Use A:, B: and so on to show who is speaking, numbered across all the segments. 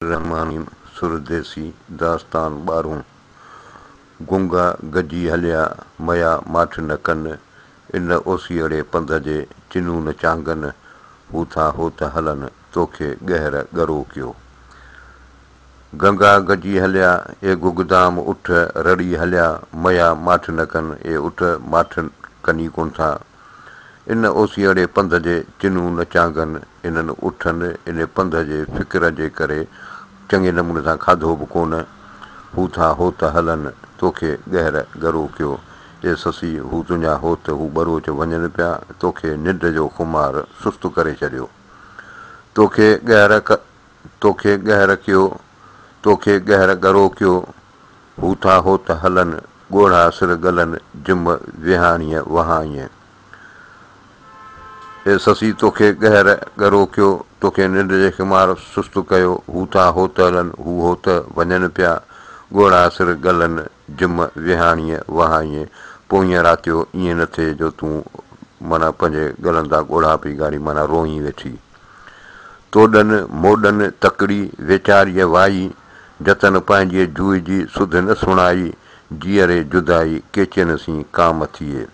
A: الرحمان سر ديسي داستان ٻارهون، گنگا گجي هليا، ميا ماٺ نه ڪن، ان اوسيئڙي پنڌ جي چنون نه چانگن، هو ٿا هوت هلن، توکي ڳهر ڳرو ڪيو. گنگا گجي هليا، اي گگدام اٺ رڙي هليا، ميا ماٺ نه ڪن، اي اٺ ماٺ ڪن ئي ڪونه ٿا. ان اوسيئڙي پنڌ جي چنون نه چانگن، انهن اٺن ان پنڌ جي فڪر جي ڪري چڱي نموني سان کاڌو به ڪونه، هو ٿا هوت هلن، توکي ڳهر ڳرو ڪيو، اي سسي هو تنهنجا هوت هو ٻروچ وڃن پيا، توکي ننڊ جو خمار سست ڪري ڇڏيو. توکي ڳهر توکي ڳهر ڪيو، توکي ڳهر ڳرو ڪيو، هو ٿا هوت هلن، ڳوڙها سر ڳلن، جم ويهاڻيء وهائين. اي سسي توکي ڳهر ڳرو ڪيو، توکي ننڊ جي خمار سست ڪيو، هو ٿا هوت هلن، هو هوت وڃن پيا، ڳوڙها سر ڳلن، جم ويهاڻيء وهائين. پوئينء راتيو ائين نه ٿئي جو تون معنيٰ پنهنجي ڳلن تان ڳوڙها پئي ڳاڙين معنيٰ روئين ويٺي. توڏن موڏن تڪڙي ويچاريء وائي، جتن پنهنجي جوء جي سڌ نه سڻائي، جيئري جدائي ڪيچين سين ڪام ٿئي.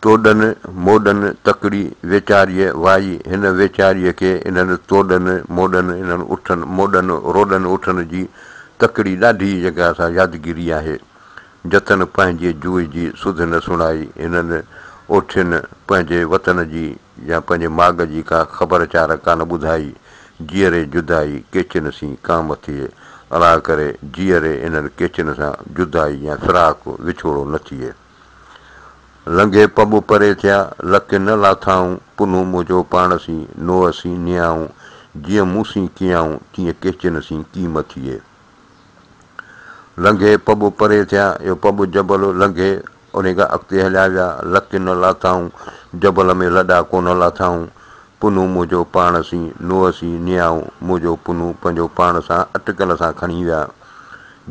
A: توڏن موڏن تڪڙي ويچاريء وائي، هن ويچاريء کي انهن توڏن موڏن انهن اٺن موڏن روڏن اٺن جي تڪڙي ڏاڍي جيڪا سا يادگيري آهي. جتن پنهنجي جوء جي سڌ نه سڻائي، هنن اوٺين پنهنجي وطن جي يا پنهنجي ماڳ جي ڪا خبر چار ڪانه ٻڌائي، جيئري جدائي ڪيچن سين ڪام ٿئي، الله ڪري جيئري انهن ڪيچن سان جدائي يا فراق، وڇوڙو، نه ٿئي. لنگهي پٻ پري ٿيا، لڪ نه لاٿائون، پنهون منهنجو پاڻ سين، نوح سين نيائون، جيئن مون سين ڪيائون، تيئن ڪيچن سين ڪيم ٿئي. لنگهي پٻ پري ٿيا، اهو پٻ جبل لنگهي انهي کان اڳتي هليا ويا، لڪ نه لاٿائون، جبل ۾ لڏا ڪونه لاٿائون، پنهون منهنجو پاڻ سين، نوح سين نيائون، منهنجو پنهون پنهنجو پاڻ سان اٽڪل سان کڻي ويا،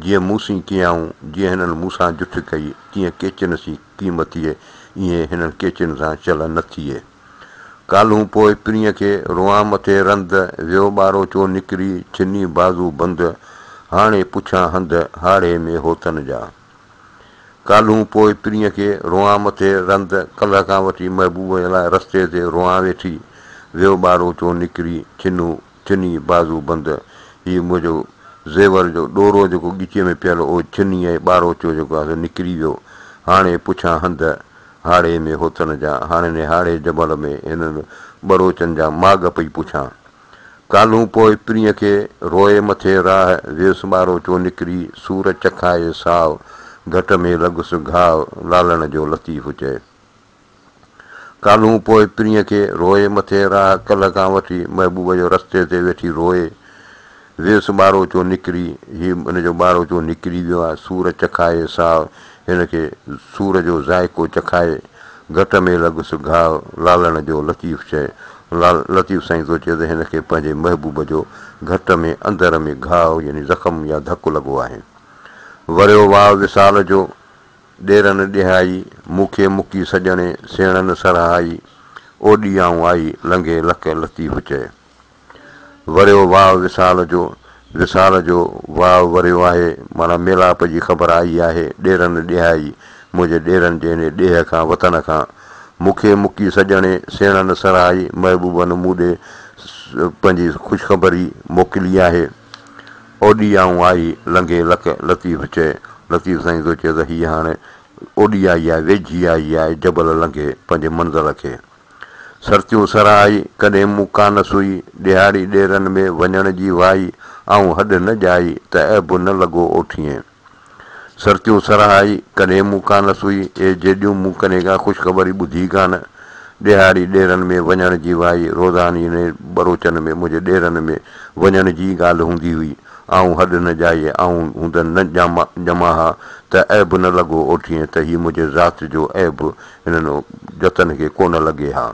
A: جيئن مون سين ڪيائون، جيئن هنن مون سان جٺ ڪئي، تيئن ڪيچن سين ڪيم ٿئي، ايئن هنن ڪيچن سان چل نه ٿئي. ڪالهون پوء پرينء کي، روئان مٿي رند، ويو ٻاروچو نڪري، ڇني بازو بند، هاڻي پڇان هنڌ، هاڙهي ۾ هوتن جا. ڪالهون پوء پرينء کي، روئان مٿي رند، ڪلهه کان وٺي محبوب جي لاء رستي تي روئان ويٺي، ويو ٻاروچو نڪري، ڇنو، ڇني بازو بند، هي منهنجو زيور جو ڏورو جيڪو ڳچيء ۾ پيل هو، اهو ڇني ۽ ٻاروچو جيڪو آهي سو نڪري ويو، هاڻي پڇان هنڌ، هاڙهي ۾ هوتن جا، هاڻي انهي هاڙهي جبل ۾ هنن ٻروچن جا ماڳ پئي پڇان. ڪالهون پوء پرينء کي، روئي مٿي راهه، ويس ٻاروچو نڪري، سور چکائي ساء، گهٽ ۾ لڳس گهاء، لالڻ جو لطيف چئي. ڪالهون پوء پرينء کي، روئي مٿي راهه، ڪلهه کان وٺي محبوب جو رستي تي ويٺي روئي. ويس ٻاروچو نڪري، هي ان جو ٻاروچو نڪري ويو آهي، سور چکائي ساء، هن کي سور جو ذائقو چکائي، گهٽ ۾ لڳس گهاء، لالڻ جو لطيف چئي. لال لطيف سائين ٿو چئي ته هن کي پنهنجي محبوب جو گهٽ ۾ اندر ۾ گهاء يعني زخم يا ڌڪ لڳو آهي. وريو واء وصال جو، ڏيرن ڏيهائي، مون کي مڪي سڄڻي، سيڻن سرهائي، اوڏي آئون آئي، لنگهي لڪ لطيف چئي. وريو واء وصال جو، وصال جو واء وريو آهي، معنيٰ ميلاپ جي خبر آئي آهي، ڏيرن ڏيهائي، منهنجي ڏيرن جي انهي ڏيهه کان، وطن کان. مون کي مڪي سڄڻي، سيڻن سرهائي، محبوبن مون ڏي پنهنجي خوشخبري موڪلي آهي. اوڏي آئون آئي، لنگهي لڪ لطيف چئي. لطيف سائين ٿو چئي ته هيء هاڻي اوڏي آئي آهي، ويجهي آئي آهي، جبل لنگهي پنهنجي منزل کي. سرتيون سرهائي، ڪڏهن مون ڪانه سوئي، ڏيهاڙي ڏيرن ۾ وڃڻ جي وائي، آئون هڏ نه ڄائي، ته عيب نه لڳو اوٺيئين. سرتيون سرهائي، ڪڏهن مون ڪانه سوئي، اي جيڏيون مون ڪڏهن ڪا خوشخبري ٻڌي ڪانه. ڏيهاڙي ڏيرن ۾ وڃڻ جي وائي، روزاني انهي ٻروچن ۾ منهنجي ڏيرن ۾ وڃڻ جي ئي ڳالهه هوندي هئي. آئون هڏ نه ڄائي، آئون هوند نه ڄمان ها، ته عيب نه لڳو اوٺيئين، ته هي منهنجي ذات جو عيب هنن جتن کي ڪونه لڳي ها.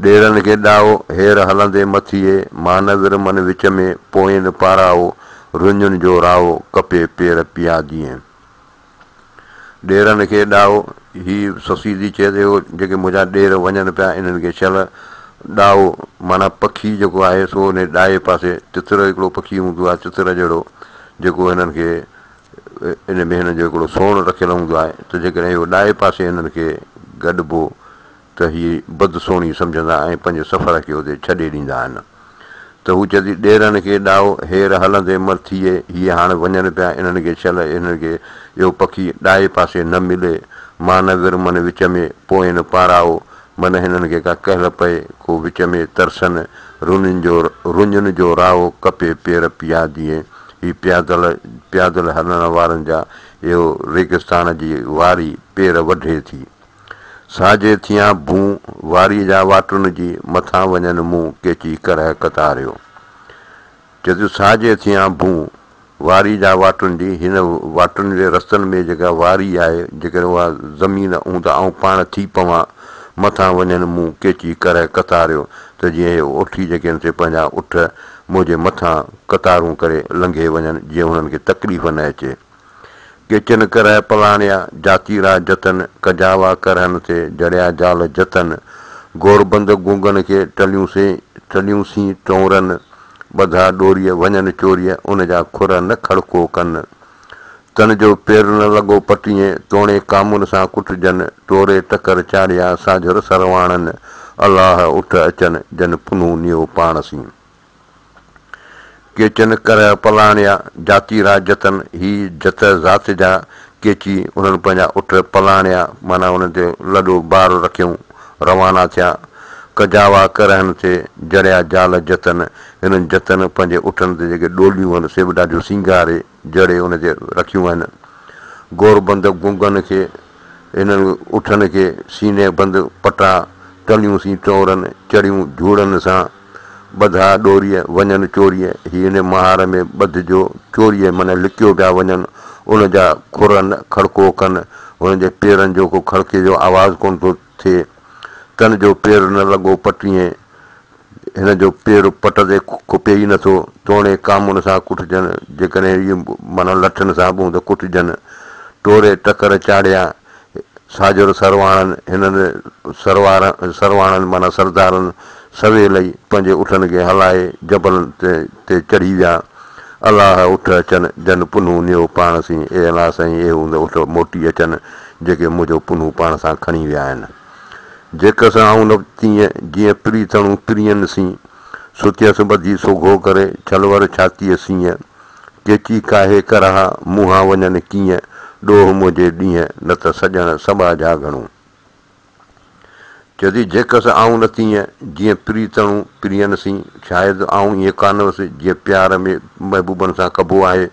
A: ڏيرن کي ڏائو، هير هلندي مٿيئي، مانور من وچ ۾، پوئين پارائو، رڃن جو رائو، ڪپي پير پياديئين. ڏيرن کي ڏائو، هي سسي ٿي چئي ته اهو جيڪي منهنجا ڏير وڃن پيا، انهن کي شل ڏائو معنيٰ پکي جيڪو آهي سو انهي ڏائي پاسي تتر هڪڙو پکي هوندو آهي تتر جهڙو جيڪو هنن کي ان ۾ هنن جو هڪڙو سوڻ رکيل هوندو آهي ته جيڪڏهن اهو ڏائي پاسي هنن کي گڏبو ته هي بد سوڻي سمجهندا ۽ پنهنجي سفر کي اتي ڇڏي ڏيندا آهن ته هو چئي ٿي ڏيرن کي ڏائو هير هلندي مر ٿئي هي هاڻ وڃن پيا انهن کي شل انهن کي اهو پکي ڏائي پاسي نه ملي مان نه ورمن وچ ۾ پوئين پارائو من هنن کي ڪا ڪهل پئي ڪو وچ ۾ ترسن رنين جو رڃن جو راهو ڪپي پير پياديء هي پيادل پيادل هلڻ وارن جا اهو ريگستان جي واري پير وڍي ٿي. ساجهي ٿيان ڀون واريء جا واٽن جي مٿان وڃن مون ڪيچي ڪرهه قطاريو. چئي ٿو ساجهي ٿيان ڀون واري جا واٽن جي هن واٽن جي رستن ۾ جيڪا واري آهي جيڪڏهن اها زمين هوند ته آئون پاڻ ٿي پوان مٿان وڃن مون ڪيچي ڪرهه قطاريو ته جيئن اهي اوٺي جيڪي آهن سي پنهنجا اٺ منهنجي مٿان قطارون ڪري لنگهي وڃن جيئن هنن کي تڪليف نه اچي. ڪيچن ڪرهه پلاڻيا، جاتيرا جتن، ڪجاوا ڪرهن تي، جڙيا جال جتن، گوربند گونگن کي ٽليون سين ٽليون سين ٽؤنرن، ٻڌا ڏوريء وڃن چوريء، ان جا کر نه کڙڪو ڪن. تن جو پير نه لڳو پٽينء، توڻي ڪامن سان ڪٽجن، ٽوري ٽڪر چاڙهيا ساجهر سرواڻن، الله اٺ اچن، جن پنهون نيو پاڻ سين. ڪيچن ڪرهه پلاڻيا، جاتيرا جتن، هي جت ذات جا ڪيچي، انهن پنهنجا اٺ پلاڻيا، معنيٰ انهن تي لڏو بار رکيائون، روانا ٿيا. ڪجاوا ڪرهن تي جڙيا جال جتن، هنن جتن پنهنجي اٺن تي جيڪي ڏوليون هن، سي به ڏاڍيون سينگاري، جڙي ان تي رکيون آهن. گوربند گونگن کي هنن اٺن کي سيني بند پٽا، ٽليون سين ٽؤنرن، چڙهيون جهوڙن سان. ٻڌا ڏوريء وڃن چوريء، هي ان مهار ۾ ٻڌجو چوريء معنيٰ لڪيو پيا وڃن، ان جا کر نه کڙڪو ڪن، هنن جي پيرن جو ڪو کڙڪي جو آواز ڪونه ٿو ٿئي. تن جو پير نه لڳو پٽينء، هن جو پير پٽ تي کپي ئي نٿو، توڻي ڪامن سان ڪٽجن، جيڪڏهن هي معنيٰ لٺين سان به هوند ڪٽجن. ٽوري ٽڪر چاڙهيا، ساجهر سرواڻن، هنن سروار سرواڻن معنيٰ سردارن سويل ئي پنهنجي اٺن کي هلائي جبلن تي چڙهي ويا. الله اٺ اچن، جن پنهون نيو پاڻ سين، اي الله سائين اهي هوند اٺ موٽي اچن، جيڪي منهنجو پنهون پاڻ سان کڻي ويا آهن. جيڪس آئون نه تيئن، جيئن پريتڻون پرين سين، ستيس ٻڌي سوگهو ڪري، ڇلور ڇاتيء سينء. ڪيچي ڪاهي ڪرها، منهان وڃن ڪيئن، ڏوهه منهنجي ڏينهن، نه ته سڄڻ سٻاجها گهڻو. چئي ٿي، جيڪس آئون نه تيئن، جيئن پريتڻون پرين سين، شايد آئون ائين ڪانه هوس، جيئن پيار ۾ محبوبن سان ڪبو آهي.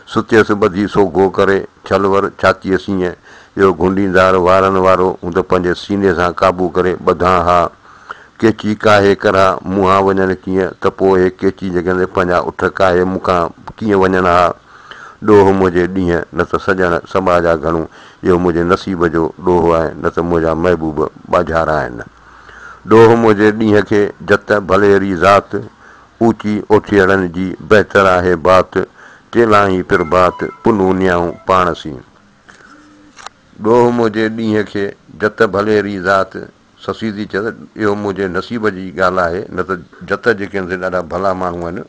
A: ستيس ٻڌي سوگهو ڪري، ڇل ور ڇاتيء سينء، اهو گهنڊيندار وارن وارو هوند پنهنجي سيني سان قابو ڪري ٻڌان ها. ڪيچي ڪاهي ڪرها، مون هان وڃن ڪيئن، ته پوء اهي ڪيچي جڳندي پنهنجا اٺ ڪاهي مون کان ڪيئن وڃن ها؟ ڏوهه منهنجي ڏينهن، نه ته سڄڻ سٻاجها گهڻو، اهو منهنجي نصيب جو ڏوهه آهي، نه ته منهنجا محبوب ٻاجهارا آهن. ڏوهه منهنجي ڏينهن کي، جت ڀليري ذات، اوچي اوٺيئڙن جي بهتر آهي بات، چيلهائين پرڀات، پنهون نيائون پاڻ سين. ڏوهه منهنجي ڏينهن کي، جت ڀليري ذات، سسي ٿي چئي ته اهو منهنجي نصيب جي ڳالهه آهي، نه ته جت جيڪي آهن سي ڏاڍا ڀلا ماڻهو آهن.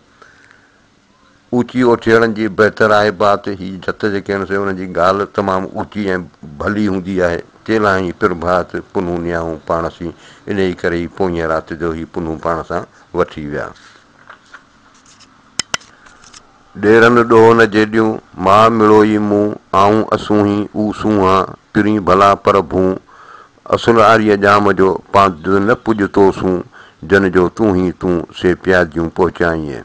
A: اوچي اوٺيئڙن جي بهتر آهي بات، هي جت جيڪي آهن سي انهن جي ڳالهه تمام اوچي ۽ ڀلي هوندي آهي. چيلهائين پرڀات، پنهون نيائون پاڻ سين، انهيء ڪري ئي پوئينء رات جو هي پنهون پاڻ سان وٺي ويا. ڏيرن ڏوهه نه جيڏيون، ماء مڙوئي مون، آئون اسونهين، او سونهان، پرين ڀلا پر ڀون، اصل آريء ڄام جو، پاند نه پڄ تو سون، جن جو تون هين تون، سي پياديون پهچائينء.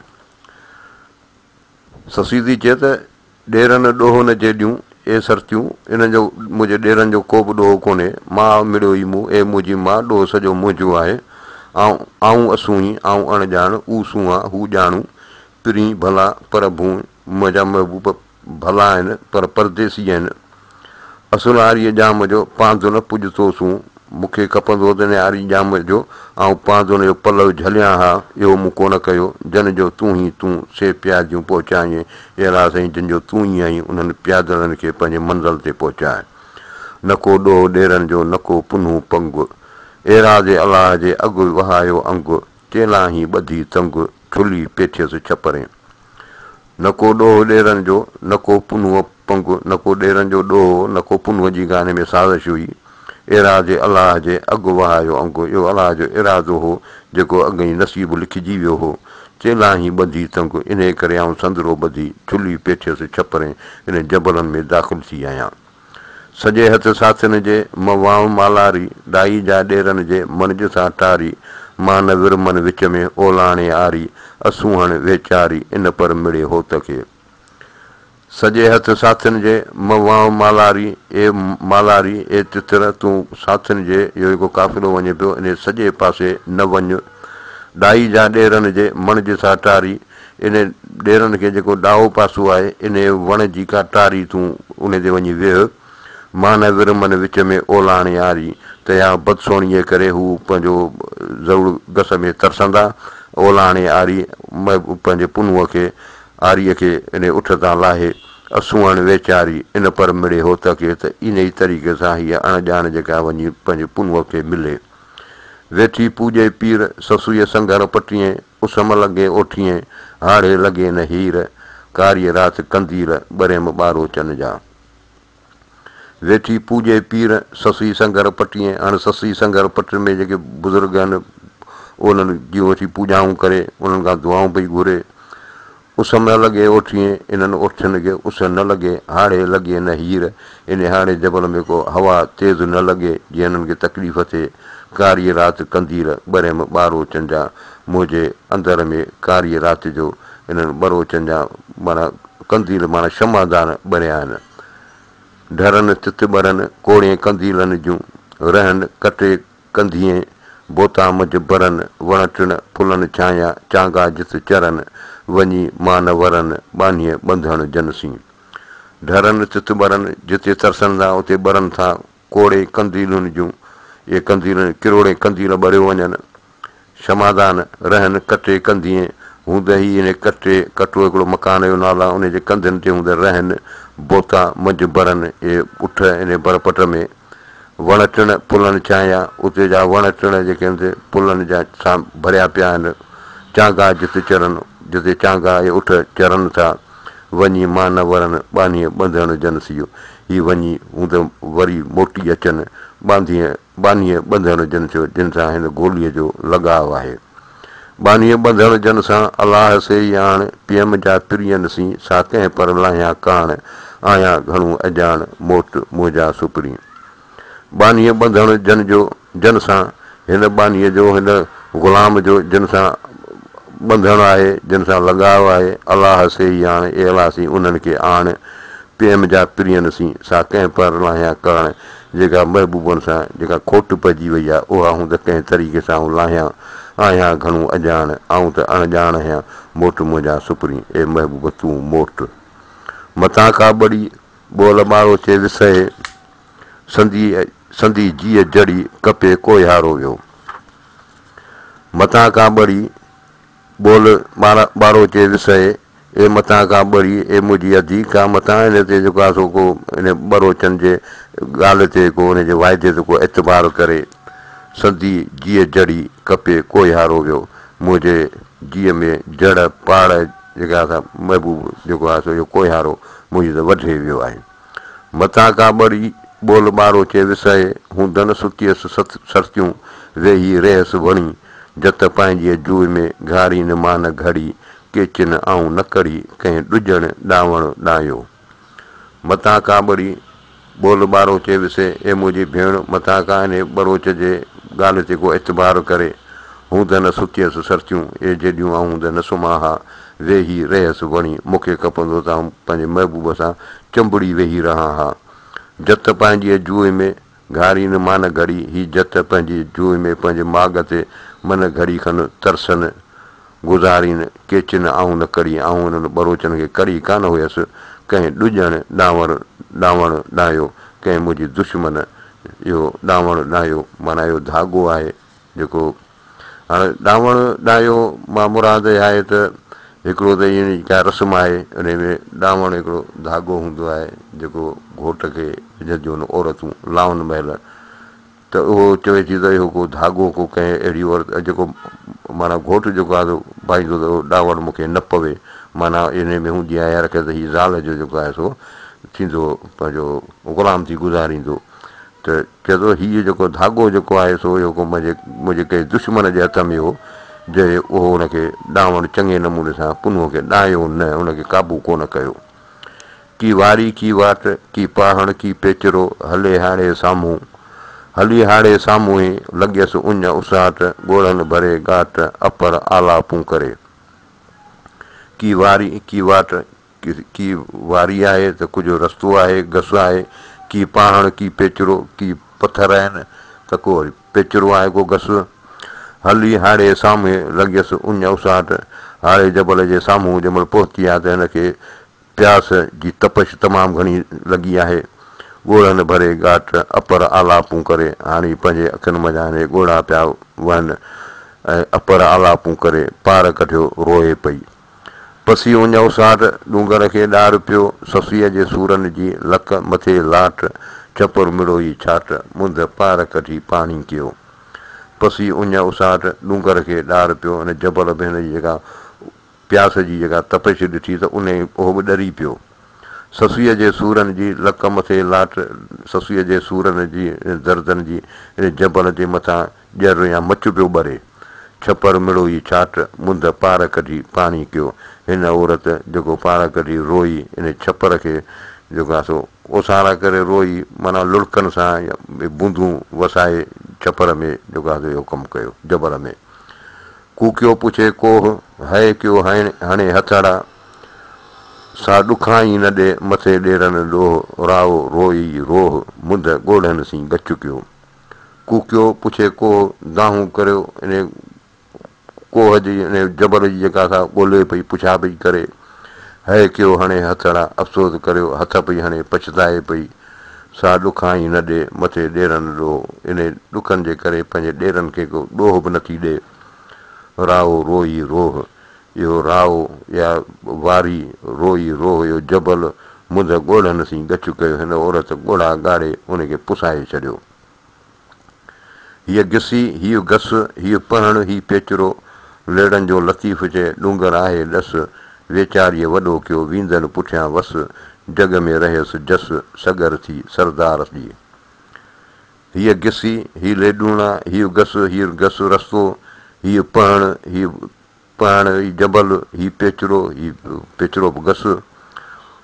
A: سسئي ٿي چئي ته، ڏيرن ڏوهه نه جيڏيون، اي سرتيون، انهن جو، منهنجي ڏيرن جو ڪو به ڏوهه ڪونهي، ماء مڙيو ئي مون، اي منهنجي ماء، ڏوهه سڄو منهنجو آهي، آئون، آئون اسونهين، آئون اڻ ڄاڻ، او سونهان، هو ڄاڻو، پرين ڀلا پر ڀونء، منهنجا محبوب ڀلا آهن، پر پرديسي آهن. اصل آريء ڄام جو پاند نه پڄتو سون، مون کي کپندو هو ته انهيء آري ڄام جو آئون پاند ان جو پلئه جهليان ها، اهو مون ڪونه ڪيو. جن جو تون هين تون، سي پياديون پهچائين. اي الله سائين، جن جو تون ئي آهين، انهن پيادلن کي پنهنجي منزل تي پهچاء. نه ڪو ڏوهه ڏيرن جو، نه ڪو پنهون پنگ. ايراضي الله جي اڳ وهايو انگ، چيلاهين ٻڌي تنگ، ڇلي پيٺيس ڇپرين. نه ڪو ڏوهه ڏيرن جو، نه ڪو پنهونء پنگ، نه ڪو ڏيرن جو ڏوهه هو، نه ڪو پنهونء جي ڪا ان ۾ سازش هئي. ايراضي الله جي اڳ وهايو انگ، اهو الله جو ارادو هو، جيڪو اڳ ئي نصيب لکجي ويو هو. چيلاهين ٻڌي تنگ، انهيء ڪري آئون سندرو ٻڌي، ڇلي پيٺيس ڇپرين، انهن جبلن ۾ داخل ٿي آهيان. سڄي هٿ ساٿين جي، م وانء مالاري، ڏائي جا ڏيرن جي، مڻج سان ٽاري، مان نه ورمن وچ ۾، اولاڻي آري، اسونهڻ ويچاري، ان پر مڙي هوت کي. سڄي هٿ ساٿين جي، م وانء مالاري، اي مالاري، اي تتر، تون ساٿين جي، اهو جيڪو قافلو وڃي پيو، انهيء سڄي پاسي نه وڃ. ڏائي جا ڏيرن جي، مڻج سان ٽاري، انهي ڏيرن کي جيڪو ڏائو پاسو آهي، انهي وڻ جي ڪا ٽاري تون انهي تي وڃي ويهه. مان نه ورمن وچ ۾ اولاڻي آري، ته اها بدسوڻيء ڪري هو پنهنجو ضرور گس ۾ ترسندا. اولاڻي آري پنهنجي پنهونء کي، آريء کي انهي اٺ تان لاهي، اسونهڻ ويچاري، ان پر مڙي هوت کي ته انهي طريقي سان هيء اڻ ڄاڻ جيڪا وڃي پنهنجي پنهونء کي ملي. ويٺي پوڄي پير، سسئيء سنگهر پٽيين، اس م لڳي اوٺيين، هاڙهي لڳي نه هير، ڪاريء رات قنديل، ٻريم ٻاروچن جا. ويٺي پوڄي پير، سسئي سنگهر پٽيين، هاڻي سسئي سنگهر پٽ ۾ جيڪي بزرگ آهن، انهن جون ويٺي پوڄائون ڪري، انهن کان دعائون پئي گهري. اس نه لڳي اوٺيين، انهن اوٺين کي اس نه لڳي، هاڙهي لڳي نه هير، انهي هاڙهي جبل ۾ ڪو هوا تيز نه لڳي، جيئن انهن کي تڪليف ٿئي. ڪاريء رات قنديل ٻريم ٻاروچن جا، منهنجي اندر ۾ ڪاريء رات جو انهن ٻروچن جا معنيٰ قنديل معنيٰ شمعدان ٻريا آهن. ڍرن تت ٻرن، ڪوڙين قنديلن جون، رهن ڪٽي ڪنڌيين، بوتا منجهه برن، وڻ ٽڻ ڦلن ڇانيا، چانگا جت چرن، وڃي مان نه ورن، ٻانهيء ٻنڌڻ جن سين. ڍرن تت ٻرن، جتي ترسن ٿا اتي ٻرن ٿا، ڪوڙي قنديلن جون، اهي قنديل ڪروڙين قنديل ٻريو وڃن. شمعدان، رهن ڪٽي ڪنڌيين، هوند هي انهي ڪٽي، ڪٽو هڪڙو مڪان جو نالو آهي، انهي جي ڪنڌين تي هوند رهن، بوتا منجهه برن، اهي اٺ انهي برپٽ ۾. وڻ ٽڻ ڦلن ڇانيا، اتي جا وڻ ٽڻ جيڪي آهن سي ڦلن جا سان ڀريا پيا آهن. چانگا جت چرن، جتي چانگا اهي اٺ چرن ٿا، وڃي مان نه ورن، ٻانهيء ٻنڌڻ جن سيو. هي وڃي هوند وري موٽي اچن، ٻانڌيء ٻانهيء ٻنڌڻ جن سيو، جن سان هن گوليء جو لڳاء آهي. ٻانهيء ٻنڌڻ جن سان الله سي ئي آڻ، پيم جا پرين سين، سا ڪنهن پر لاهيان ڪاڻ، آهيان گهڻو اڄاڻ، موٽ منهنجا سپرين. ٻانهيء ٻنڌڻ جن جو، جن سان، هن ٻانهيء جو، هن غلام جو، جن سان ٻنڌڻ آهي، جن سان لڳاء آهي، الله سي ئي آڻ، اي الله سين انهن کي آڻ، پيم جا پرين سين، سا ڪنهن پر لاهيان ڪاڻ، جيڪا محبوبن سان جيڪا کوٽ پئجي وئي آهي، اها هوند ڪنهن طريقي سان آئون لاهيان، آهيان گهڻو اڄاڻ، آئون ته اڻ ڄاڻ آهيان، موٽ منهنجا سپرين، اي محبوب تون موٽ. متان ڪا ٻڙي، ٻول ٻاروچي وسهي، سندي سندي جيء جڙي، ڪپي ڪوهيارو ويو. متان ڪا ٻڙي، ٻول ٻاروچي وسهي، اي متان ڪا ٻري، اي منهنجي ادي، ڪا متان ان تي جيڪو آهي سو ڪو ان ٻروچن جي ڳالهه تي ڪو ان جي واعدي تي ڪو اعتبار ڪري. سندي جيء جڙي، ڪپي ڪوهيارو ويو. منهنجي جيء ۾ جڙ پاڙ جيڪا آهي سا محبوب جيڪو آهي سو اهو ڪوهيارو منهنجي ته وڍي ويو آهي. متان ڪا ٻري، ٻول ٻاروچي وسهي، هوندن ستيس ست سرتيون، ويهي رهيس وڻي، جت پنهنجيء جوء ۾، گهارين مان گهڙي، ڪيچن آئون نه ڪڙهي، ڪنهن ڏجڻ ڏانوڻ ڏانيو. متان ڪا ٻري، ٻول ٻاروچي وسهي، اي منهنجي ڀيڻ، متان ڪا انهي ٻروچ جي ڳالهه تي ڪو اعتبار ڪري، هوند نه ستيس سرتيون، اي جيڏيون آئون هوند نه سمهان ها، ويهي رهيس وڻي، مون کي کپندو ته آئون پنهنجي محبوب سان چنبڙي ويهي رهان ها. جت پنهنجيء جوء ۾، گهارين مان گهڙي، هي جت پنهنجي جوء ۾ پنهنجي ماڳ تي من گهڙي کن ترسن گذارين، ڪيچن آئون نه ڪڙي، آئون انهن ٻروچن کي ڪڙي ڪانه هيس، ڪنهن ڏڄڻ ڏانور ڏانوڻ ڏانيو، ڪنهن منهنجي دشمن اهو ڏانوڻ ڏانيو، معنيٰ اهو ڌاڳو آهي جيڪو هاڻي ڏانوڻ ڏانيو مان مراد اها آهي ته هڪڙو ته ان جي ڪا رسم آهي ان ۾ ڏانوڻ هڪڙو ڌاڳو هوندو آهي جيڪو گهوٽ کي وجهنديون آهن عورتون لائن مهل. ته اهو چوي ٿي ته اهو ڪو ڌاڳو ڪو ڪنهن اهڙي عورت جيڪو معنيٰ گهوٽ جيڪو آهي سو ڀائيندو ته اهو ڏانوڻ مون کي نه پوي معنيٰ انهي ۾ هوندي آهي حرڪت هي زال جو جيڪو آهي سو ٿيندو پنهنجو غلام ٿي گذاريندو ته چئي ٿو هيء جيڪو ڌاڳو جيڪو آهي سو اهو ڪو منهنجي منهنجي ڪنهن دشمن جي هٿ ۾ هو جنهن اهو ان کي ڏانوڻ چڱي نموني سان پنهونء کي ڏانئيو نه ان کي قابو ڪونه ڪيو. ڪي واري ڪي واٽ، ڪي پاهڻ ڪي پيچرو، هلي هاڙهي سامهون. هلي هاڙهي سامهون هي، لڳيس اڃ اساٽ، ڳوڙهن ڀري ڳاٽ، اپر آلاپون ڪري. ڪي واري ڪي واٽ، ڪي واري آهي ته ڪجهه رستو آهي، گس آهي، ڪي پاهڻ ڪي پيچرو، ڪي پٿر آهن ته ڪو وري پيچرو آهي ڪو گس. هلي هاڙهي سامهون لڳيس اڃ اساٽ، هاڙهي جبل جي سامهون جنهن مهل پهتي آهي ته هن کي پياس جي تپش تمام گهڻي لڳي آهي. ڳوڙهن ڀري ڳاٽ اپر آلاپون ڪري هاڻي پنهنجي اکين منجهان هن ڳوڙها پيا وهن ۽ اپر آلاپون ڪري پار ڪڍيو روئي پئي. پسي اڃ اوساٽ ڏونگر کي ڏار پيو، سسئيء جي سورن جي لڪ مٿي لاٽ، ڇپر مڙوئي ڇاٽ، منڌ پار ڪڍي پاڻي ڪيو. پسي اڃ اوساٽ ڏونگر کي ڏار پيو، ان جبل به هن جي جيڪا پياس جي جيڪا تپش ڏٺي ته انهي اهو به ڏري پيو. سسئيء جي سورن جي لڪ مٿي لاٽ، سسئيء جي سورن جي دردن جي ان جبل جي مٿان ڄر يا مچ پيو ٻري. ڇپر مڙوئي ڇاٽ، منڌ پار ڪڍي پاڻي ڪيو. هن عورت جيڪو پار ڪڍي روئي ان ڇپر کي جيڪو آهي سو اوسارا ڪري روئي معنيٰ لڙڪن سان يا بوندون وسائي ڇپر ۾ جيڪو آهي سو اهو ڪم ڪيو جبل ۾. ڪوڪيو پڇي ڪوهه، هئي ڪيو هڻي هٿڙا، سا ڏکان ئي نه ڏي، مٿي ڏيرن ڏوهه، رائو روئي روهه، منڌ ڳوڙهن سين ڳچ ڪيو. ڪوڪيو پڇي ڪوهه، دانهون ڪريو، انهي ڪوهه جي، انهي جبل جي جيڪا سا ڳولي پئي، پڇا پئي ڪري. هئي ڪيو هڻي هٿڙا، افسوس ڪريو، هٿ پئي هڻي، پڇتائي پئي. سا ڏکان ئي نه ڏي، مٿي ڏيرن ڏوهه. انهي ڏکن جي ڪري پنهنجي ڏيرن کي ڪو ڏوهه به نٿي ڏي. رائو روئي روهه، اهو رائو يا واري، روئي روهه اهو جبل منڌ ڳوڙهن سين ڳچ ڪيو. هن عورت ڳوڙها ڳاڙي ان کي پسائي ڇڏيو. هيء گسي، هيء گس، هيء پهڻ، هي پيچرو، ليڙن جو لطيف چئي، ڏونگر آهي ڏس، ويچاريء وڏو ڪيو، ويندن پٺيان وس، جڳ ۾ رهيس جس، سڳر ٿي سردار جي. هيء گسي، هي ليڏوڻا، هيء گس، هيء گس رستو، هيء پهڻ، هيء پهڻ، هي جبل، هي پيچرو، هي پيچرو به گس.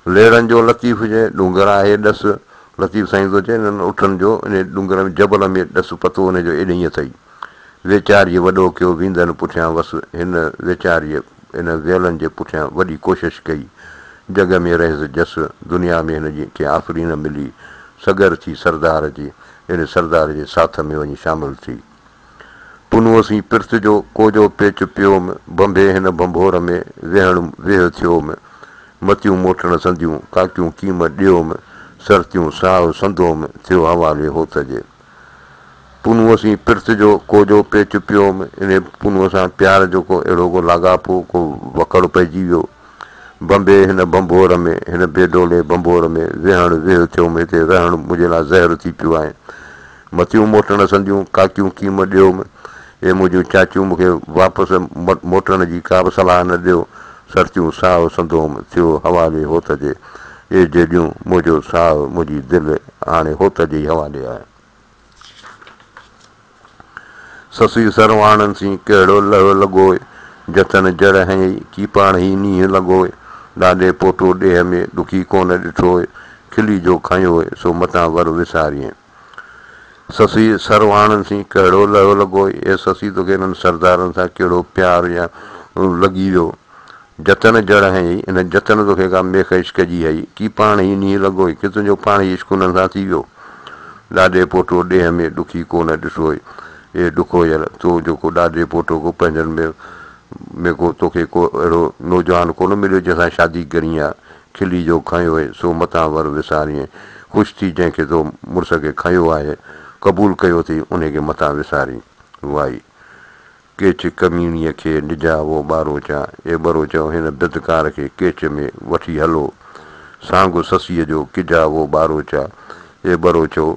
A: ليڙن جو لطيف چئي، ڏونگر آهي ڏس. لطيف سائين ٿو چئي، انهن اٺن جو انهي ڏونگر ۾ جبل ۾ ڏس پتو انهي جو ايڏهين اٿئي. ويچاريء وڏو ڪيو، ويندن پٺيان وس. هن ويچاريء ان ويلن جي پٺيان وڏي ڪوشش ڪئي. جڳ ۾ رهيس جس، دنيا ۾ هن جي کي آفرين ملي. سڳر ٿي سردار جي، ان سردار جي ساٿ ۾ وڃي شامل ٿي. پنهونء سين پرت جو ڪو جو پيچ پيوم، ڀنڀي هن ڀنڀور ۾ ويهڻ ويهه ٿيوم. متيون موٽڻ سنديون، ڪاڪيون ڪيم ڏيوم، سرتيون ساهه سندوم، ٿيو حوالي هوت جي. پنهونء سين پرت جو ڪو جو پيچ پيوم، انهي پنهونء سان پيار جو ڪو اهڙو ڪو لاڳاپو، ڪو وڪڙ پئجي ويو. ڀنڀي هن ڀنڀور ۾، هن بي ڊولي ڀنڀور ۾، ويهڻ ويهه ٿيوم، هتي رهڻ منهنجي لاء زهر ٿي پيو آهي. متيون موٽڻ سنديون، ڪاڪيون ڪيم ڏيوم، اي منهنجون چاچيون مون کي واپس موٽڻ جي ڪا به صلاح نه ڏيو، سرتيون ساهه سندوم، ٿيو حوالي هوت جي، اي جيڏيون منهنجو ساهه، منهنجي دل هاڻي هوت جي ئي حوالي آهي. سسئي سرواڻن سين ڪهڙو لهه لڳوء، جتن جڙ هنئي، ڪي پاڻهي نينهن لڳوء، ڏاڏي پوٽو ڏيهه ۾، ڏکي ڪونه ڏٺوء، کلي جو کنيوء، سو متان ور وساريين. سسئي سرواڻن سين ڪهڙو لهه لڳوء، اي سسئي توکي انهن سردارن سان ڪهڙو پيار يا لڳي ويو، جتن جڙ هنئي، انهن جتن توکي ڪا ميخ عشق جي هئي، ڪي پاڻهي نينهن لڳوء، ڪي تنهنجو پاڻهي عشق انهن سان ٿي ويو. ڏاڏي پوٽو ڏيهه ۾ ڏکي ڪو نه ڏٺوء، اي ڏکويل، تو جيڪو ڏاڏي پوٽو ڪو پنهنجن ۾ ۾ ڪو توکي ڪو اهڙو نوجوان ڪونه مليو جنهن سان شادي ڪرين ها، کلي جو کنيوء سو متان ور وسارين، خوش ٿي جنهن کي تو مڙس کي کنيو آهي، قبول ڪيو اٿئي، انهي کي متان وسارين. وائي. ڪيچ ڪميڻيء کي نجاوو ٻاروچا، اي ٻروچؤ هن بدڪار کي ڪيچ ۾ وٺي هلو. سانگ سسيء جو ڪجاوو ٻاروچا، اي ٻروچؤ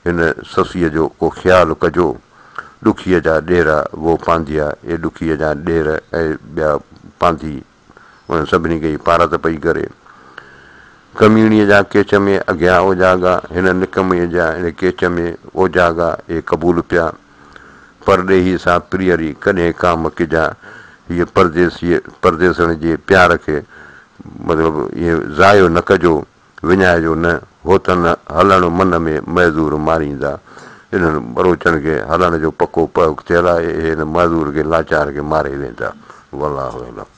A: هن سسيء جو ڪو خيال ڪجو. ڏکيء جا ڏيرا وو پانڌيا، اي ڏکيء جا ڏير ۽ ٻيا پانڌي، انهن سڀني کي هي پارت پئي ڪري. ڪميڻيء جا ڪيچ ۾ اگهيا اوجاڳا، هن نڪميء جا ان ڪيچ ۾ اوجاڳا اي قبول پيا. پرڏيهي سان پريئري ڪڏهن ڪام ڪجا، هيء پرديسيء پرديسڻ جي پيار کي مطلب ائين ضايع نه ڪجو. وڃائجو نه، هوتن هلڻ من ۾ معذور ماريندا. انهن ٻروچن کي هلڻ جو پڪو پهه ٿيل آهي، اهي هن معذور کي لاچار کي ماري ويندا. والله اعلم.